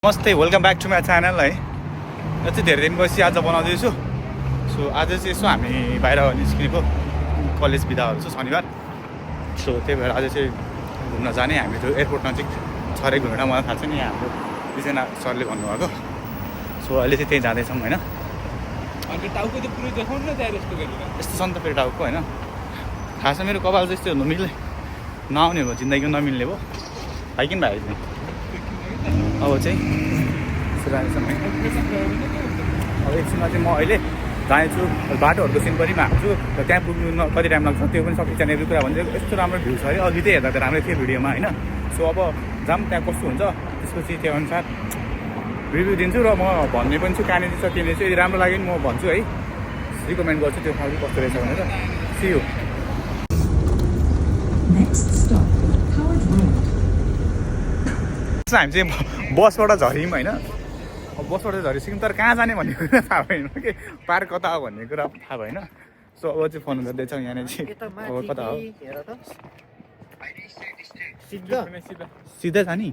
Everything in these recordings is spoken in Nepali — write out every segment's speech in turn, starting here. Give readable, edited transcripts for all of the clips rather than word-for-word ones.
नमस्ते welcome back to my channel है यति धेरै दिनपछि आज बनाउँदैछु सो आज चाहिँ यसो हामी बाहिर निस्किएको कलेज बिदाहरू छ शनिबार सो त्यही भएर आज चाहिँ घुम्न जाने हामीहरू एयरपोर्ट नजिक छरे घुमेर मलाई थाहा छ नि हाम्रो दुईजना सरले भन्नुभएको सो अहिले चाहिँ त्यहीँ जाँदैछौँ होइन यस्तो छ नि त फेरि टाउको होइन खासमा मेरो कपाल चाहिँ यस्तो मिल्ने नआउने भयो जिन्दगीमा नमिल्ने भयो भाइकिन भाइ अब चाहिँ जानेछौँ है अब एकछिनमा चाहिँ म अहिले जानेछु बाटोहरूको सिनपरीमा हाल्छु र त्यहाँ पुग्नु कति टाइम लाग्छ त्यो पनि सबै इच एन्ड एभ्री कुरा भन्छ यस्तो राम्रो भ्यू छ अरे अघि चाहिँ हेर्दा त राम्रै थियो भिडियोमा होइन सो अब जाऊँ त्यहाँ कस्तो हुन्छ त्यसपछि त्यो अनुसार रिभ्यू दिन्छु र म भन्ने पनि छु कहाँनिर छ के चाहिँ यदि राम्रो लाग्यो नि म भन्छु है रिकमेन्ड गर्छु त्यो ठाउँ कस्तो रहेछ भनेर सी यू हामी चाहिँ बसबाट झऱ्यौँ होइन बसबाट झरिसक्यौँ तर कहाँ जाने भन्ने कुरा थाहा भएन कि पार्क कता हो भन्ने कुरा थाहा भएन सो अब चाहिँ फोन गर्दैछौँ यहाँनिर चाहिँ अब कता हो सिधै छ नि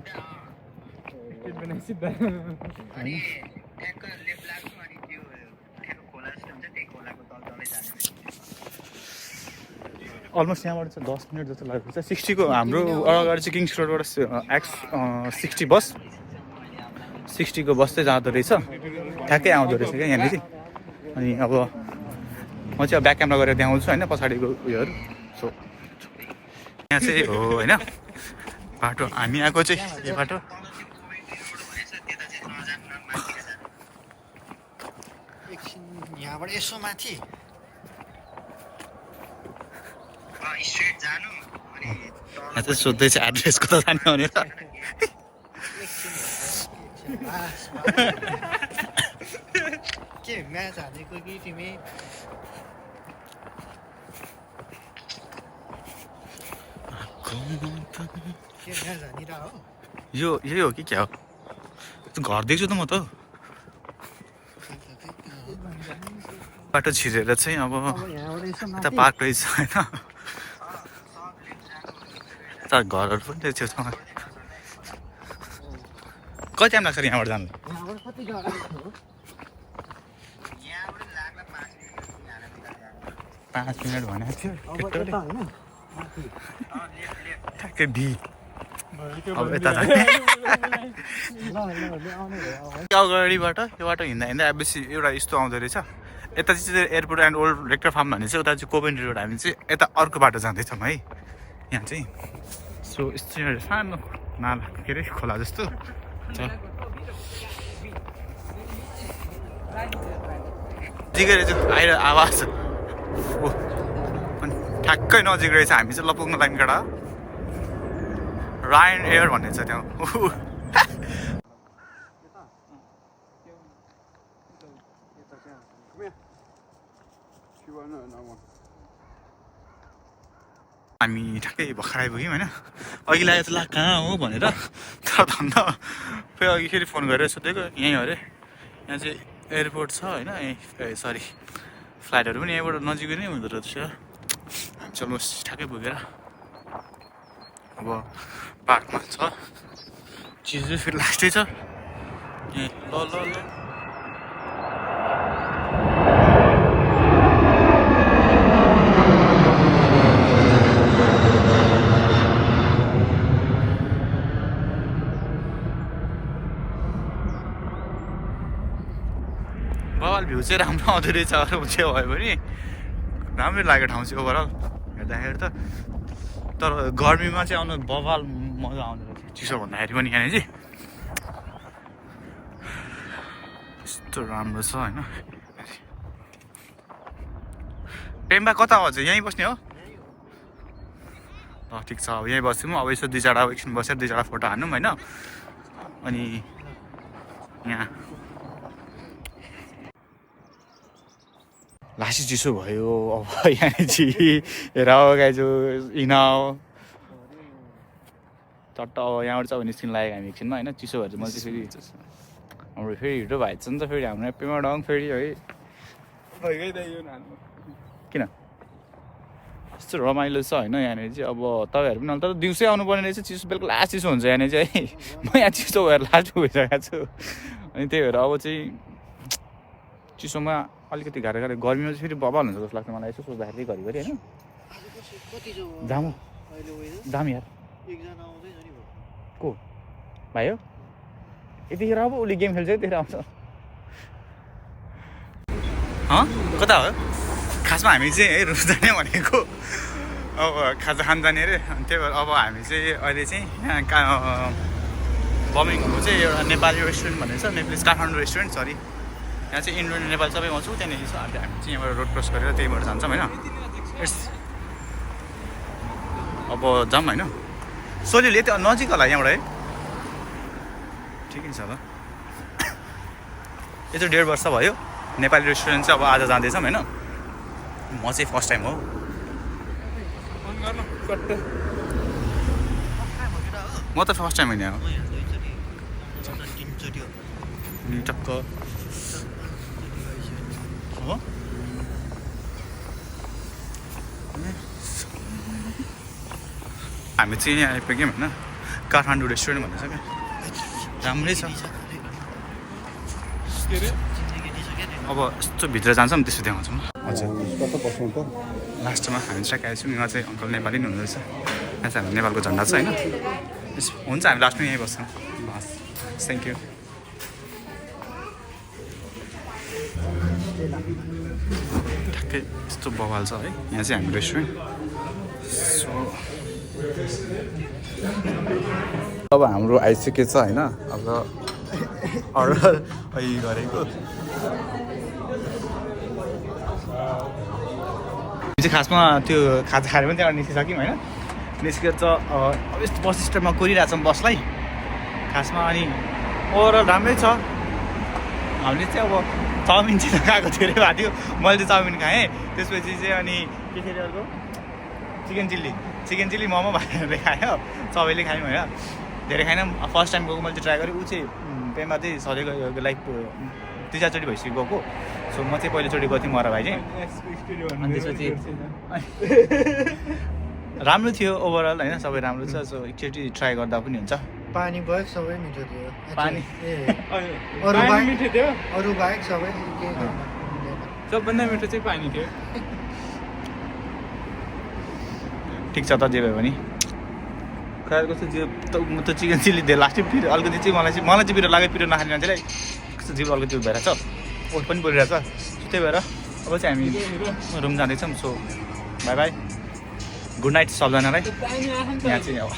अलमोस्ट यहाँबाट चाहिँ 10 मिनट जस्तो लागेको छ 60को हाम्रो अगाडि चाहिँ किङ्स रोडबाट एक्स 60 बस 60को बस चाहिँ जाँदो रहेछ ठ्याक्कै आउँदो रहेछ क्या यहाँनिर अनि अब म चाहिँ अब ब्याक क्यामेरा गरेर देखाउँछु होइन पछाडिको उयोहरू सो यहाँ चाहिँ हो होइन बाटो हामी आएको चाहिँ यो बाटो यहाँबाट यसो माथि यहाँ चाहिँ सोध्दैछ एड्रेस कता जाने भनेर के म्याच हालेको कि तिमी के म्याच हानिरह हो यो यही हो कि क्या हो घर देख्छु त म त बाटो छिरेर चाहिँ अब यता पार्क रहेछ होइन तर घरहरू पनि रहेछ छेउछाउमा कति टाइम लाग्छ यहाँबाट जानु 5 मिनट भनेको थियो ठ्याक्कै भी अब यता अगाडिबाट यो बाटो हिँड्दा हिँड्दा बेसी एउटा यस्तो आउँदो रहेछ यता चाहिँ airport and old rector farm भन्ने चाहिँ उता चाहिँ कोबेन्ट्री रोड हामी चाहिँ यता अर्को बाटो जाँदैछौँ है यहाँ चाहिँ सो यस्तो एउटा सानो नाला के अरे खोला जस्तो छ जिगेर चाहिँ आएर आवाज ओ अनि ठ्याक्कै नजिक रहेछ हामी चाहिँ लपुङ्ग लाइनबाट रायन एयर भन्ने छ त्यहाँ हामी ठ्याक्कै भर्खर आइपुग्यौँ होइन अघि लाग्यो त ला कहाँ हो भनेर तर भन्दा फेरि अघि फेरि फोन गरेर सोधेको यहीँ हो अरे यहाँ चाहिँ एयरपोर्ट छ होइन सरी फ्लाइटहरू पनि यहीँबाट नजिकै नै हुँदो रहेछ हामी चाहिँ अलमोस्ट ठ्याक्कै पुगेर अब पार्कमा छ चिज चाहिँ फेरि लास्टै छ यहीँ ल ल ल बवाल भ्यू चाहिँ राम्रो आउँदो रहेछ अरू चाहिँ भयो भने राम्रै लाग्यो ठाउँ चाहिँ ओभरअल हेर्दाखेरि त तर गर्मीमा चाहिँ आउनु बवाल मजा आउँदो रहेछ चिसो भन्दाखेरि पनि यहाँनिर चाहिँ यस्तो राम्रो छ होइन पेम्बा कता हो चाहिँ यहीँ बस्ने हो ल ठिक छ अब यहीँ बस्छौँ अब यसो दुई चारवटा एकछिन बसेर दुई चारवटा फोटो हानौँ होइन अनि यहाँ लासी चिसो भयो अब यहाँनिर चाहिँ राव गाइजो इनाव चट्ट अब यहाँबाट चाहिँ अब निस्किन लागेको हामी एकछिनमा होइन चिसो भएर चाहिँ मैले फेरि हाम्रो फेरि हिँडो भाइ छ नि त फेरि हाम्रो पेमा डङ फेरि है किन यस्तो रमाइलो छ होइन यहाँनिर चाहिँ अब तपाईँहरू पनि तर दिउँसै आउनुपर्ने रहेछ चिसो बेलुका लास्ट चिसो हुन्छ यहाँनिर चाहिँ है म यहाँ चिसो भएर लास्ट भइसकेको छु अनि त्यही भएर अब चाहिँ चिसोमा अलिकति गाह्रो गाह्रो गर्मीमा चाहिँ फेरि बबाल हुन्छ जस्तो लाग्छ मलाई यसो सोच्दाखेरि घरिघरि होइन जाम जाम यार को भाइ हो यतिखेर अब उसले गेम खेल्छ त्यतिखेर आउँछ कता हो खासमा हामी चाहिँ है रुम जाने भनेको अब खाजा खान जाने अरे अनि त्यही भएर अब हामी चाहिँ अहिले चाहिँ यहाँ बमिङको चाहिँ एउटा नेपाली रेस्टुरेन्ट भन्ने छ नेपाली काठमाडौँ रेस्टुरेन्ट सरी यहाँ चाहिँ इन्डो नेपाली सबै पाउँछौँ त्यहाँनिर छ अन्त हामी चाहिँ यहाँबाट रोड क्रस गरेर त्यहीबाट जान्छौँ होइन अब जाऊँ होइन सोलिले त्यो नजिक होला यहाँबाट है ठिकै छ ल यो चाहिँ 1.5 वर्ष भयो नेपाली रेस्टुरेन्ट चाहिँ अब आज जाँदैछौँ होइन म चाहिँ फर्स्ट टाइम हो म त फर्स्ट टाइम होइन हो टक्क हो हामी चाहिँ यहाँ आइपुग्यौँ होइन काठमाडौँ रेस्टुरेन्ट भन्ने छ क्या राम्रै छ अब यस्तो भित्र जान्छौँ त्यसो देखाउँछौँ हजुर लास्टमा हामी ट्र्याक आएछौँ यहाँ चाहिँ अङ्कल नेपाली नै हुँदो रहेछ यहाँ चाहिँ हाम्रो नेपालको झन्डा छ होइन हुन्छ हामी लास्टमा यहीँ बस्छौँ हस् थ्याङ्क यू ठ्याक्कै यस्तो बवाल छ है यहाँ चाहिँ हाम्रो रेस्टुरेन्ट सो अब हाम्रो आइसकेको छ होइन अब अर्डर अहिले गरेको चाहिँ खासमा त्यो खाजा खाएर पनि त्यहाँबाट निस्किसक्यौँ होइन निस्केर त अब यस्तो बस स्ट्यान्डमा कुरिरहेको छौँ बसलाई खासमा अनि ओभरअल राम्रै छ हामीले चाहिँ अब चाउमिन चाहिँ खाएको धेरै भएको थियो मैले चाहिँ चाउमिन खाएँ त्यसपछि चाहिँ अनि के थियो अर्को चिकन चिल्ली मोमो भाइहरूले खायो सबैले खायौँ होइन धेरै खाएन फर्स्ट टाइम गएको मैले चाहिँ ट्राई गरेँ ऊ चाहिँ पेमा चाहिँ सधैँ लाइक 3-4 चोटि भइसक्यो गएको सो म चाहिँ पहिलोचोटि गएको थिएँ मरा भाइ चाहिँ अनि त्यसपछि राम्रो थियो ओभरअल होइन सबै राम्रो छ सो एकचोटि ट्राई गर्दा पनि हुन्छ पानी बाहेक सबै मिठो थियो पानी मिठो थियो अरू बाहेक सबै सबभन्दा मिठो चाहिँ पानी थियो ठिक छ त जे भयो भने खै कस्तो म त चिकन चिल्ली धेरै लास्टै पिरो अलिकति चाहिँ मलाई चाहिँ पिरो लाग्यो पिरो नखाने मान्छेलाई कस्तो जिउ अलिकति भइरहेको छ ओठ पनि परिरहेको छ त्यही भएर अब चाहिँ हामी रुम जाँदैछौँ so bye bye good night सबजनालाई यहाँ चाहिँ अब